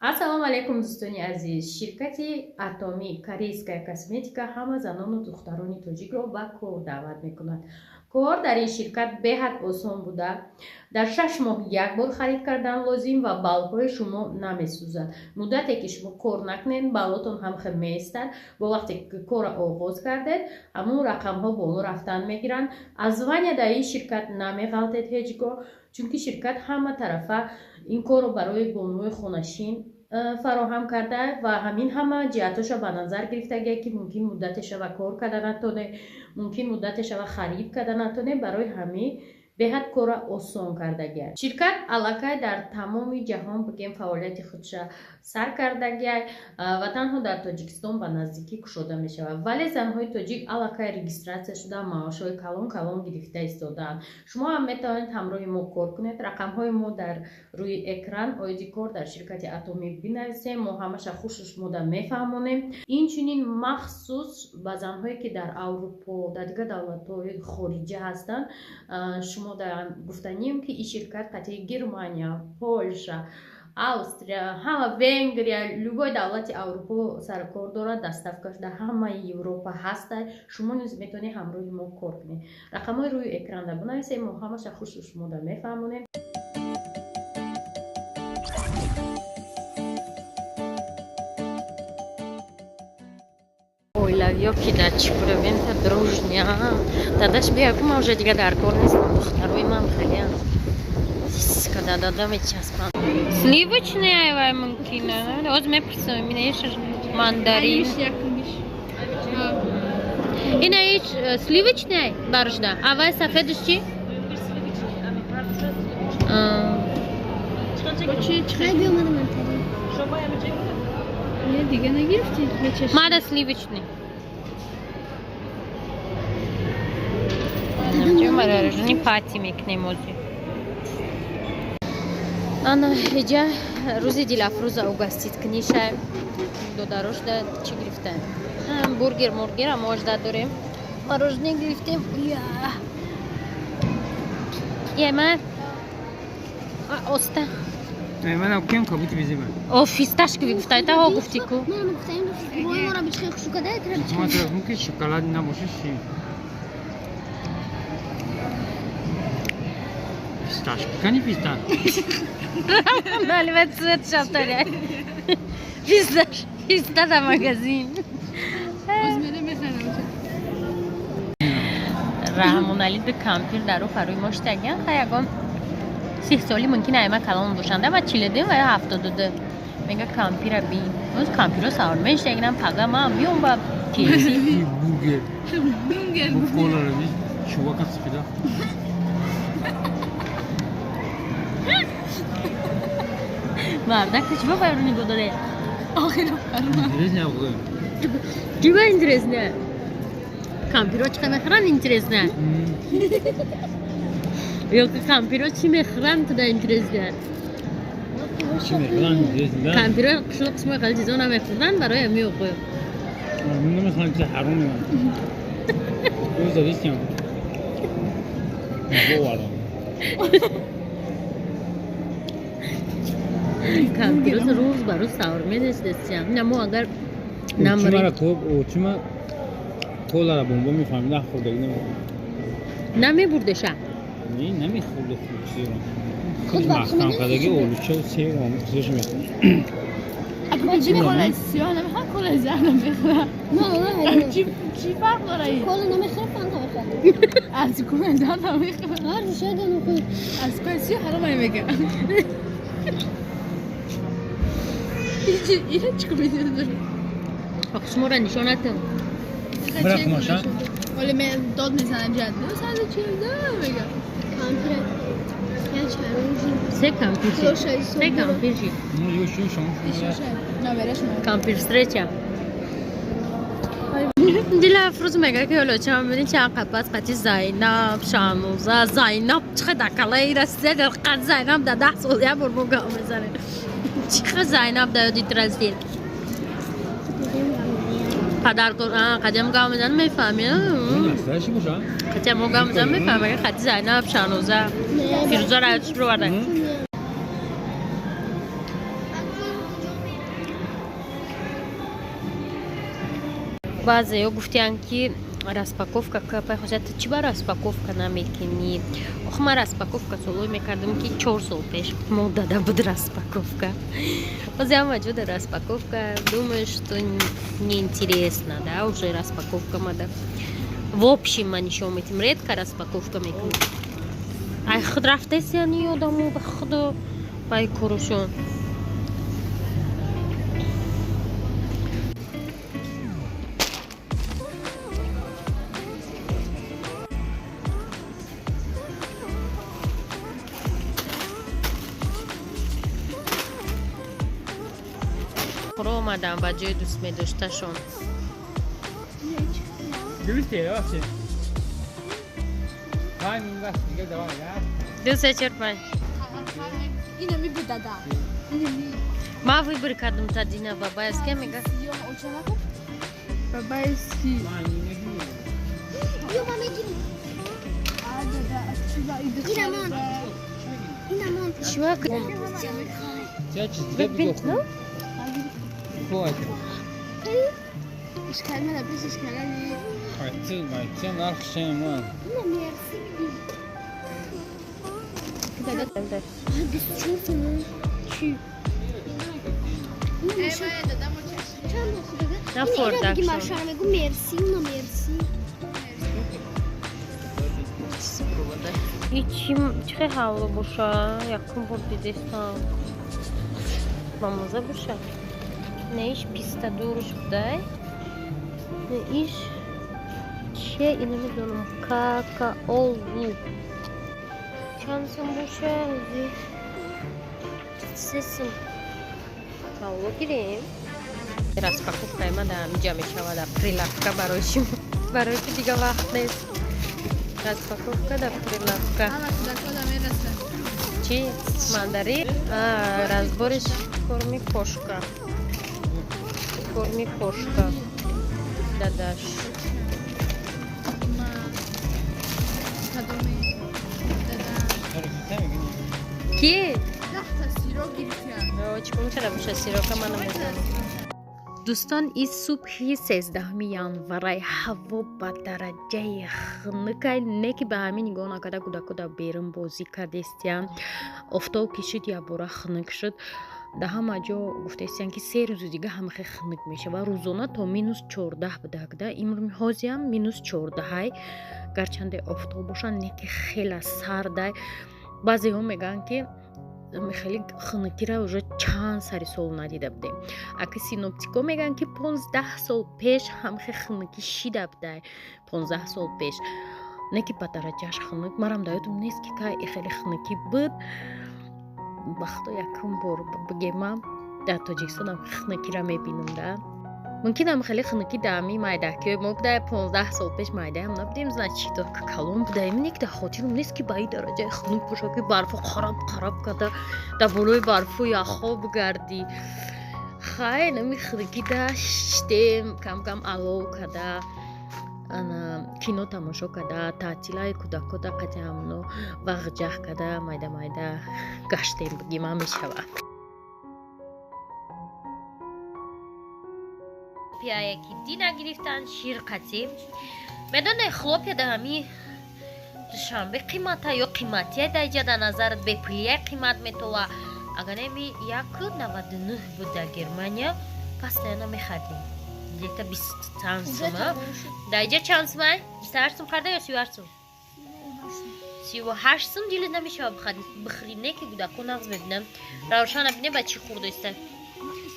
Ассалому алайкум, дӯстони азиз. Ширкати Атомӣ, корейская косметика, ҳама занону духтарони тоҷикро ба кор даъват мекунад. Кор дар ин ширкат беҳад осон буда, дар 6 моҳ як бор харид кардан лозим ва баллҳои шумо намесӯзад. Муддате ки шумо кор накунед, баллотон ҳам хел меистад. Бо вақте ки корро оғоз кардед, ҳамун рақамҳо боло рафтан мегиранд. Аз звания дар ин ширкат намеғалтед ҳеҷ гоҳ, чунки ширкат ҳама тарафа ин корро барои бонуи хонашин фароҳам карда ва ҳамин ҳама ҷиҳатҳоша ба назар гирифтагия, ки мумкин муддате шава кор карда натоне, мумкин муддате шава харид карда натоне. Барои ҳамин беҳад корро осон кардагия. Ширкат аллакай дар тамоми ҷаҳон, бигем, фаъолияти худша сар кардагия ва танҳо дар Тоҷикистон ба наздикӣ кушода мешавад, вале занҳои тоҷик аллакай регистрация шуда, маошҳои калон калон гирифта истодаанд. Шумо ҳам метавонед ҳамроҳи мо кор кунед. Рақамҳои мо дар рӯи экран. Оиди кор дар ширкати Атомӣ бинависем, мо ҳамаша хушу шумода мефаҳмонем. Инчунин махсус ба занҳое, ки дар Аврупо, дар дигар давлатҳои хориҷа ҳастанд, шумо гуфтанем, ки ин ширкат қатъи Германия, Полша, Австрия, ҳама Венгрия, любой давлати Аврупо саркор дорад. Доставкаш дар ҳамаи Европа ҳаста. Шумо низ метавонед ҳамроҳи мо кор кунед. Рақамҳои рӯи экранда бинависем, мо ҳамаша хушу шумода мефаҳмонем. Оилавиё ки дар чӣ куравента дружня дадаш бия, ку ман уже дига дар кор нестам. Духтарои ман хелеам када дада мечаспанд. Сливочный айвай мумкина, оз мепурсам. Минаиш мандарин, ина ич сливочный барушда. Авай сафедаш чӣ? Хай, биомада мантари. Не, дига нагирифти? Мечаши. Мада сливочный. Намҷо пати мекунем ози. Ана иҷа рӯзи Дилафрӯза угостить кунишай. Додарошда чӣ гирифтаем? Бургер, мургер мо ожда дорем. Мороженое гирифтем. Я ма оста. Ман кем кабути безиба. О, фисташковый гуфтай, та ҳо гуфтӣ ку. Ман гуфтаем, рӯи моро бичхе хушу када, тра Ма бичхе. тараф ки шоколад набоши ши. Фисташка. Кани фисташ? Наливает цвет шафтаря. Фисташ, фиста дар магазин. Боз мере мехарам. Раҳмонали ду кампир дару фарои мо штаган. Ха, ягон 30 соли мумкин айма калон бошанда ва 42 ва ё 72. Мега, кампира бин. Оз кампиро савор мештагинам, пага ман биём ба KFC. Бургер. Бургер. Бу кола ро чувака сифида. Мардак чӣ ба байру нигоҳ доде? Охиро фарма. Интересно охо. Чӣ интересно? Кампиро чӣ мехӯранд, интересно? Ё ки кампиро чӣ мехӯранд, туда интересно? Чӣ мехӯранд, интересно? Кампиро қишлоқ қисмои хеле чизо намехӯрданд, барои ҳамин охо. Ман намехоҳам, чизи ҳаром мемонам. Ӯ зависим. Боварам. Кампиро рӯз ба рӯз савор менестестиям. На мо агар намри Чимара коб, чима колара бомбо мефаҳмида, хӯрдагӣ намехӯрд. Намебурдеша. Не, намехӯрд чизро. Худ Худ вақт маҳкам медонӣ кардаги чӣ? олуча сев чизошо мехӯрд. Ака, чӣ колаи сиёҳ намехоҳам, колаи зард намехӯрам. На, на, Чӣ фарқ дора ин? Кола намехӯра, фанта мехӯра. Аз колаи зард намехӯрам. Ҳар шояд намехӯра. Аз колаи сиёҳ ҳаром мегӯям. Ина чӣ кор Ох, шуморо нишонатам. Брак маша. Вале мен дод мезанам ҷад. 942 мегӯям. Кампира. Я чаружи. Се кампир ши. Слушай, Се кампир ши. Ну, ё шу шумо. Навераш. Кампир встреча. Дилафрӯз мега, ки ҳоло чанд бини, чанд қапас қати Зайнаб, Шаҳноза. Зайнаб чӣ дакалаи расида қад Зайнаб да 10 сол як бор мо гап мезанем. Чӣ ха Зайнаб да ёдит расид? Падар қадим гап мезанем, мефаҳми. Настоящий боша? Қати мо гап мезанем, мефаҳми. Қати Зайнаб, Шаҳноза, Фирӯза ра ёдиш бироварда. Баъзеё гуфтиянд, ки распаковка капай хосият, чӣ ба распаковка намекунӣ? Ох, ман распаковка солой мекардам, ки 4 сол пеш модада буд распаковка. Ҳозир ҳама ҷода распаковка. Думаю, что неинтересно, да, уже распаковка мада. В общем, ман нишон метим, редко распаковка мекунам. Ай, худ рафтесияни ёдамо, ба худо, бай корушон. Хӯро омадам ба ҷои дӯстмедошташон. Гирифти, бахши. Панҷ вақт дига давом, як. Ду, се, чор, панҷ. Инами будада. Инами. Ман выбор кардам та дина бабаевская мега. Сиёҳ очанаку. Бабаевский. Ман мегирам. Ё, ма мегирем. А, дада, чува Инамон. Инамон. Чува? Ча чиз дига? Бибин, бигӯ. Ну? Ишкал мана пеш ишкалани. Айтӣ, айтӣ, нарх шема. Ина мерси. Дада. 24 сомон. Чӣ? Эй, мая дада мочаш. Чанд худага? На фордак Ина шо. машара мегу мерси, уна мерси. И чи чихе ҳавло боша? Якум бор дидестам. Мамаза боша. Не, иш писта дуруш будай. Не, иш че, и намедонам, какаолу. Чанд сум боша? 3 сум. Ҳавло гирем. Распаковкаи ма дар ҳамиҷа мешавад, дар прилавка барои шумо. Барои ки дига вақт нест. Распаковка дар прилавка. Ҳама кӯдакода мерасад. Чӣ? Мандарин? А, разбориш корми кошка. Корми кошка. Дадаш. Ма кадоми дада. Ки? 10 та сиро гирифтиам. Чӣ мешава боша сирока, ман намедонам. Дӯстон, и субҳи 13 январай ҳаво ба дараҷаи хунукай, не ки ба ҳамин нигоҳ накарда, кӯдако дар берун бозӣ кардестиян. Офтоб кишид, якбора хунук шуд. Дар ҳама ҷо гуфтаистиян, ки 3 рӯзи дига ҳамахе хунук мешавад. Рӯзона то -14 будакда, имрӯзҳозиам -14-ай. Гарчанде офтоб бошад, не ки хела сардай. Баъзеҳо мегӯянд, ки хеле хунукира уже чанд сари сол надида будем. Аки синоптико мегӯянд, ки 15 сол пеш ҳамхе хунукӣ шида будай, 15 сол пеш. Не ки ба дараҷааш хунук, марам дар ёдам нест, ки кай хеле хунукӣ буд. Ба худо, якум бор бигемам, дар Тоҷикистонам хунукира мебинам да. Мумкинам хеле хунукӣ дар ҳамин майдакиҳои мо буда, 15 сол пеш майдаям набудем, значит, калон будаем. Не ки дар хотирам нест, ки ба ин дараҷаи хунук боша, ки барфо қараб қараб карда, дар болои барфу яхҳо бигардӣ. Хай, нами хунукида шиштем, кам-кам алов карда, ана кино тамошо карда, таътилаи кӯдакода қати ҳамоно вақт ҷаҳ карда, майда майда гаштем, бигима мешава. Хлопьяе ки дина гирифтан, ширқатӣ. Медоне, хлопья дар ҳами Душанбе қимата ё қиматия? Дар иҷа дар назарат бепулия қимат метова. Агар неми 1,99 буд дар Германия, постоянно мехардем, где-то бист чанд сума. Дар иҷа чанд сума? 28 сум харда ё 38 сум? 38 сум дили намешава бихӯри. Не ки кӯдако нағз мебинам. Равшана, бине, ба чӣ хӯрдоиста.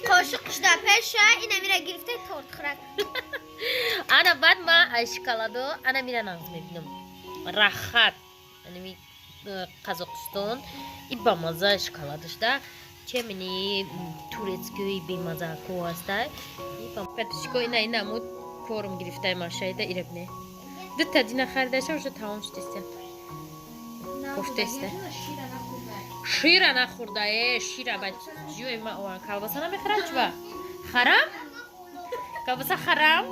Қошиқш дар пеша, ина мира гирифта торт хӯрак. Ана баъд ма аз шоколадо ана мира нағз мебинам. Рахат, анами Қазоқистон и бамаза шоколадаш да, чемини турецкии бемазако ҳастай. Подписчико, ина инамуд корм гирифтай машаида, ирабне. Дута дина харидаша, уже тамом шудеста. Гуфтеста. Шира нахӯрда, э, шира ба ҷӯи ма ован. Колбаса намехӯрам, чува? Харам? Колбаса харам?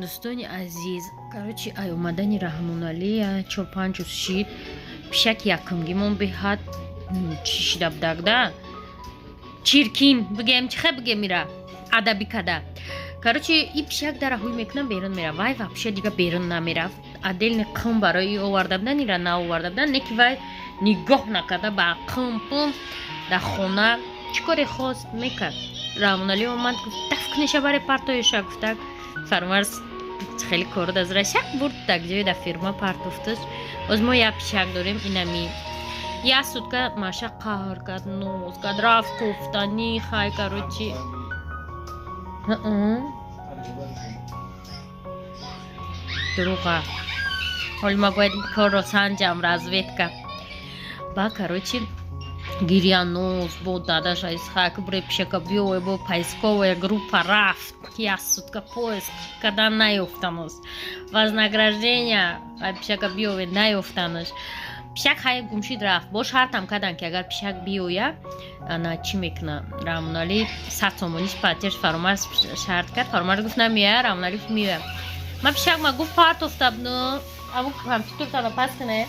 Дӯстони азиз, короче, ай омадани Раҳмоналӣ чор панҷ рӯз шид, пишак якумгимон беҳад чӣ шида будак да, чиркин бигем, чихе бигем, ира адабӣ када. Короче, и пишак дара ҳуй мекунам, берун мера. Вай вообще дига берун намерафт. Отдельный қум барои оварда будан, ира наоварда будан, не ки вай нигоҳ накарда ба қум пум дар хона чӣ коре хост мекард. Рамоналӣ омад, гуфт: «Даф кунеша, баре партоеша», гуфтак. Фармарз хеле кор дазра шак бурд, так ҷои дар фирма партофташ. Оз мо як пишак дорем, инами як сутка маша қаҳр кард, ноз кард, рафт кофтани. Хай, короче, дурӯға. Ҳоли ма бояд ин корро санҷам, разведка ба. Короче, гиря, ноз бо дадаша Исҳак буре, пишака биёве. Бо поисковая группа рафт, як сутка поиск кардан, наёфтаноз. Вознаграждения ай пишака биёве, наёфтанаш. Пишак хай гумшид, рафт. Бо шартам кардан, ки агар пишак биёя, ана чӣ мекуна Рамоналӣ, 100 сомониш патеш. Фаромарз шарт кард. Фаромарз гуфт: «Намеоя». Рамоналӣ гуфт: «Меоя». Ман пишак ма, гуфт, партофтаб, аму компютертана пас кане.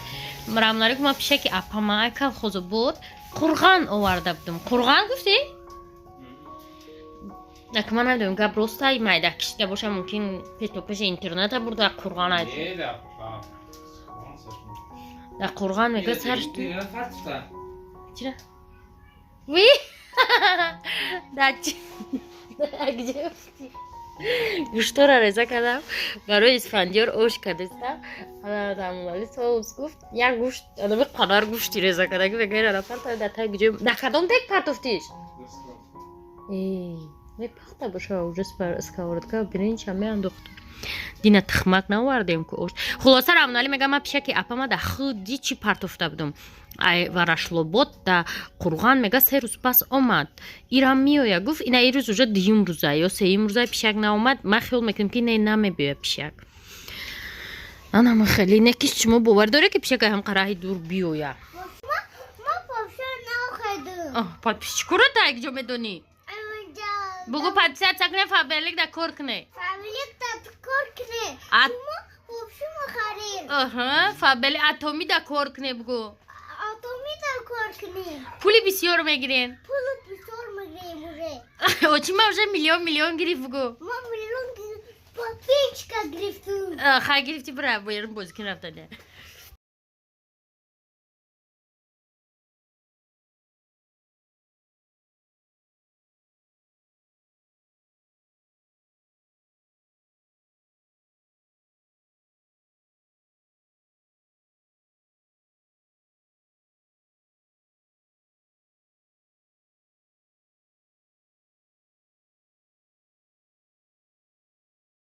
Рамоналӣ гуфт: «Ман пишаки апама ай колхозо буд, қурған оварда будам». Қурған гуфтӣ? Ака, ман намедонам, гап ростай, майда кишида боша мумкин, пешопеши интернета бурда қурған ай. Дар қурған мега сарш чира ви дар чи где уфти. Гӯштора реза кардам барои Исфандиёр, ош кардеста. Рамоналӣ соус гуфт, як гӯшт, анами қадар гӯшти реза карда, ки мега: «Парта дар таги ҷой». Дар кадом тег партофтиш? Мепахта боша уже сковородка, биринча меандохтум. Дина тухмак наовардем ку ош. Хулоса, Рамоналӣ мега: «Ман пишаки апама да худи чӣ партофта будум, ай Варашлобод, да Қурған». Мега, 3 рӯз пас омад, ирам меоя, гуфт. Ина ирӯз уже дуюм рӯза ё сеюм рӯза пишак наомад. Ман хиёл мекунем, ки не, намебиёя пишак. Анама хеле не ки шумо бовар доре, ки пишак ҳам қараҳи дур биёя? Ма папша нахайдум. Подписчикуро та як ҷо медонӣ? Бугу: подписаться кне, Фаберлик да кор кне. Фаберлик да кор кне. Шумо вообще махарин. Аҳа, Фабели Атоми да кор кне, бугу. Атоми да кор кне. Пули бисёр мегирен. Пули бисёр мегирем уже. Очи ма уже миллион миллион гирифт, бугу. Ма миллион пичка гирифтум. Хай, гирифти, бира, боярм бозӣ кин рафтане.